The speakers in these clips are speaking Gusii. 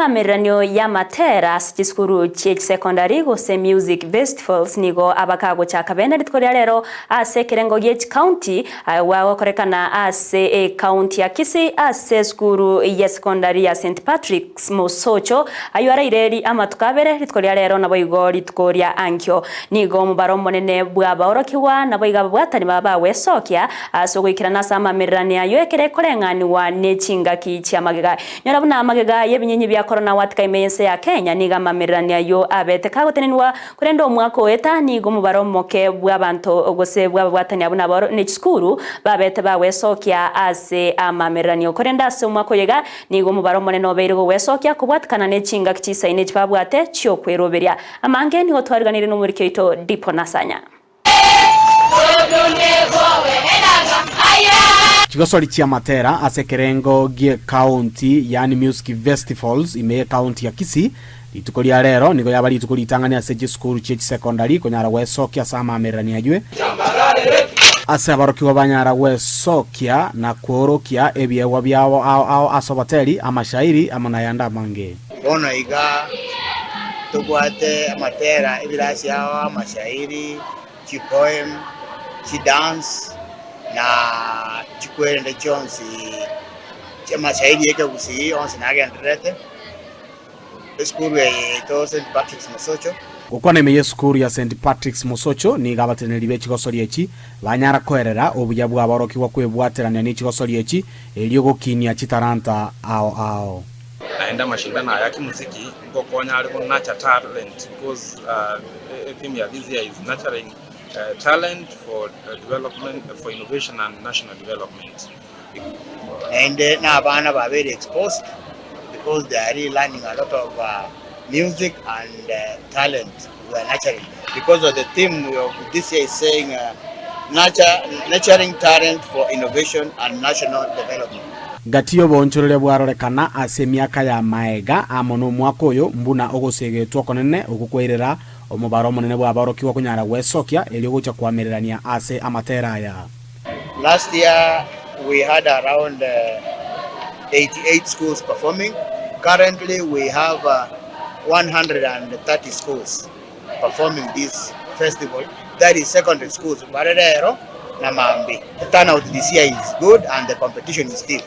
Amamereranio y'amatera ase chisukuru chie chisecondary gose music vestivals nigo abakagochaka bene rituko ria rero ase ekerengo gie chicounty agwo agokorekana ase ecounty ya Kisii ase esukuru ye secondary ya St Patrick's Mosocho aywo araire ri amatuko abere rituko ria rero naboigo rituko ria ankio. Nigo omobaro omonene bw'abaorokigwa naboigo ababwatani baba bagwesokia ase ogoikerana ase amamereranio ayio ekero ekoreng'anigwa ne chingaki chi'amagega. Nyora buna amagega y'ebinyinyi bia korona gwatika ime y'ense ya Kenya nigo amamererania ayio abete kagotenenigwa, korende omwaka oeta nigo omobaro omoke bw'abanto gose bw'ababwatani abwo naboro ne chisukuru babete bagwesokia ase amamereranio. Korende ase omwaka oyo iga nigo omobaro omonene obeire gogwesokia kobwatikana ne chingaki chisaine echi babwate chi'okweroberia. Amange nigo twariganirie nomoriki oito Dipo Nasanya. Chigosori chi'amatera ase ekerengo gi'ekaunti yaani Music Vestivals ime y'ekaunti ya Kisii, rituko ria rero nigo yaba rituko ritang'ani ase chisukuru chie chisekondari konyara gwesokia ase amaamererani aywe, ase aborokigwa banyara gwesokia na kwoorokia ebiegwa biabo ao ao ase oboteri, amashairi amo nayande amange. Bono iga tobwate amatera, ebirasi ao, amashairi, chipoem, chidance na chikwerende chionsi chi'amashairi y'ekegusii onsi nagendererete esukuru eye yaito St Patrick's Mosocho. Gokwana ime y'esukuru ya St Patrick's Mosocho nigo abateneneri be chigosori echi banyara koerera obuya bw'aborokigwa kwebwaterania ne chigosori echi erio gokinia chitalanta ao ao. Naende amashindano aya kimuziki ngokonya are go nurture talent because theme ya this year is nurturing talent for development for innovation and national development. Naende na abana babeire exposed because they are really learning a lot of music and talent we are nurturing because of the theme of this year is saying nurture, nurturing talent for innovation and national development. Gati y'oboonchoreria bwarorekana ase emiaka ya maega amo nomwaka oyo, mbuna ogosegetwa okonene okwo kwairera omobaro omonene bw'aborokigwa konyara gwesokia erio gocha koamererania ase amatera aya. Last year we had around 88 schools performing, currently we have 130 schools performing this festival, that is secondary schools bare rero na mambia. The turnout this year is good and the competition is stiff.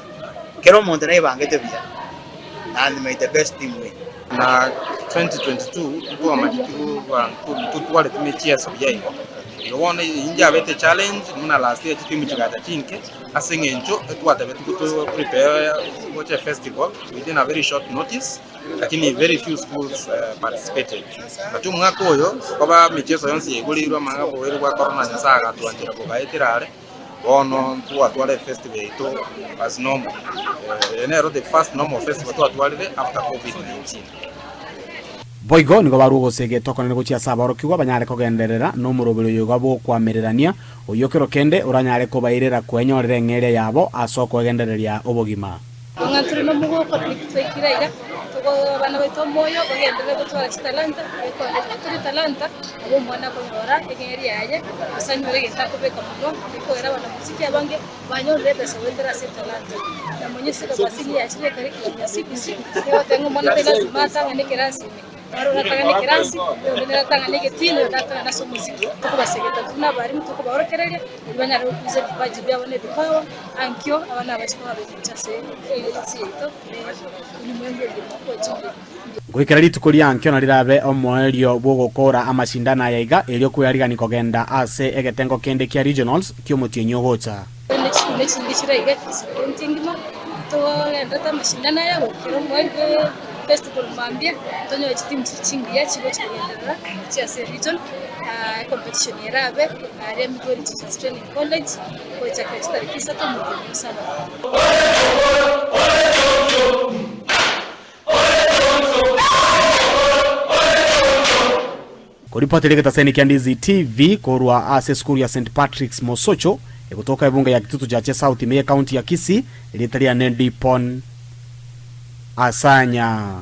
Kera omonto naibangete buya and may the best team win. Na 2022 ntwamanyeti abanto ntotwareti mechieso buya igo. Igo bono eyio yabete challenge buna last year chitimu chigacha chinke ase eng'encho etwatebetigwe to prepare gocha efestival within a very short notice lakini very few schools participated. But omwaka oyo okoba emicheso yonsi yaigoreirwe amang'ana oborwaire bwa corona Nyasaye agatwanchera bogaetera are. Bono ntwatwara efestival yaito as normal. Eye nero the first normal festival twatwarire after covid 19. Boigo nigo barua ogosegeta okonene gochia ase aborokigwa banyare kogenderera nomoroberi oyo iga bw'okoamererania, oyio kero kende oranyare kobairera kwenyorera eng'eria yabo ase okoegendereria obogima. Ng'a tore nomogoko naki twaikire aiga, togoe abana baito omoyo bagenderere gotwara chitalanta, ekero tore etalanta nabo omwana akonyora eng'eria yaye, gose anyore egento akobeka monwa, ekogera abanamuziki abange banyorire ebesa goetera ase etalanta. Na monyesike basi nigo yachire ecurriculum ya CBC, egoteba ng'a omwana tari lasima atang'ane ekerasi ime. Naro oratang'ane ekerasi, na onde nere atang'ane egetii, na onde atang'ane ase omosiki. Tokobasegeta intwe na abarimu, tokobaorokereria, erio banyare gokuza ebipaji biabo na ebipawa, ankio abana abache koba abamincha ase ense yaito na ulimwengu engima kwa ujumla. Goikera rituko riankio na rirabe omoerio bw'ogokoora amashindano aya iga, erio kweyarigani kogenda ase egetengo kende kia Regionals ki'omotienyi ogocha. Korende chisukuru echinge chire iga ekaunti engima, togenderete amashindano aya goikera omoerio bwe festival mambia, tonyore chitimu chiria chingiya chigochi kogenderera gochia ase eregion, ecompetition erabe aria Migori Teachers Training College gochakera chitariki isato omotienyi o saba. Koripotera egetaseni kia Ndizi TV korwa ase esukuru ya St Patrick's Mosocho egotoka ebunge ya Kitutu Chache South ime y'ecounty ya Kisii, erieta riane Dipon Asanya.